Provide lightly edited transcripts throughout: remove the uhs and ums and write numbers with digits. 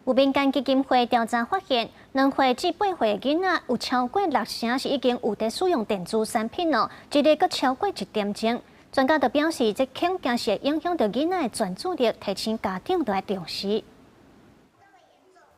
有民間基金會調查發現，2歲至8歲的囡仔有超過六成是已經有佇使用電子產品哦，一日閣超過一點鐘。專家就表示，這恐驚是會影響著囡仔的專注力，提醒家長著愛重視。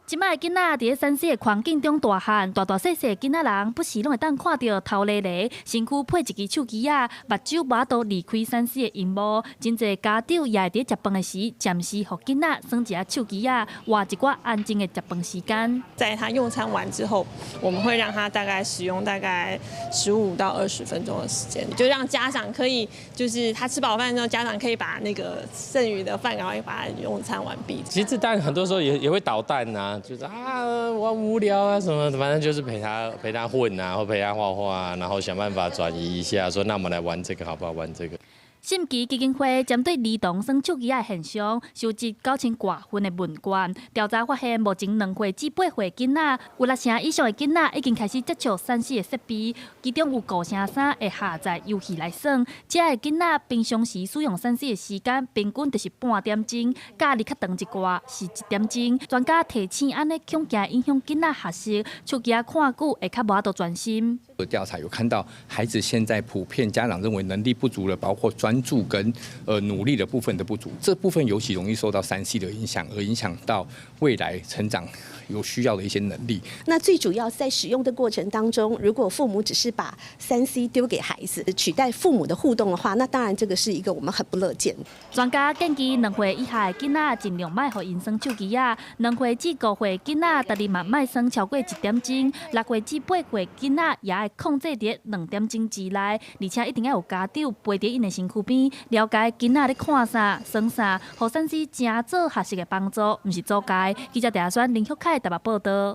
這擺的囡仔佇咧3C 的環境中大漢，大大細細囡仔人不時攏會當看著頭咧咧，身軀配一支手機仔，目睭無法度離開3C 的螢幕。真濟家長也會佇食飯的時，暫時予囡仔耍一下手機仔，換一寡安靜的食飯時間。在他用餐完之後，我們會讓他大概使用大概15到20分鐘的時間，就讓家長可以，就是他吃飽飯之後，家長可以把那個剩餘的飯趕快把它用餐完畢。其實當然很多時候也會搗蛋啊。就是啊，我無聊啊，什麼，反正就是陪他混啊，或陪他畫畫，然後想辦法轉移一下，說那我們來玩這個好不好？玩這個。心機基金會針對兒童耍手機仔的現象，收集9000外份的問卷，調查發現，目前2歲至8歲囡仔有六成以上的囡仔已經開始接觸3C 的設備，其中有五成三會下載遊戲來耍。這的囡仔平常時使用3C 的時間平均就是半點鐘，假日較長一寡是一點鐘。專家提醒，按呢恐驚影響囡仔學習，手機仔看久會較無法度專心。調查有看到，孩子現在普遍家長認為能力不足了，包括專注跟努力的部分的不足，這部分尤其容易受到3C 的影響，而影響到未來成長有需要的一些能力。那最主要在使用的過程當中，如果父母只是把3C 丟給孩子，取代父母的互動的話，那當然這個是一個我們很不樂見。專家建議2歲以下的囡仔盡量莫予𪜶耍手機仔，2歲至5歲囡仔，逐日嘛莫耍超過一點鐘，6歲至8歲囡仔也愛控制佇2點鐘之內，而且一定愛有家長陪佇𪜶的身軀邊，了解囡仔咧看啥、耍啥，予3C 誠做學習的幫助，毋是阻礙。記者鄭選林旭凱台北報道。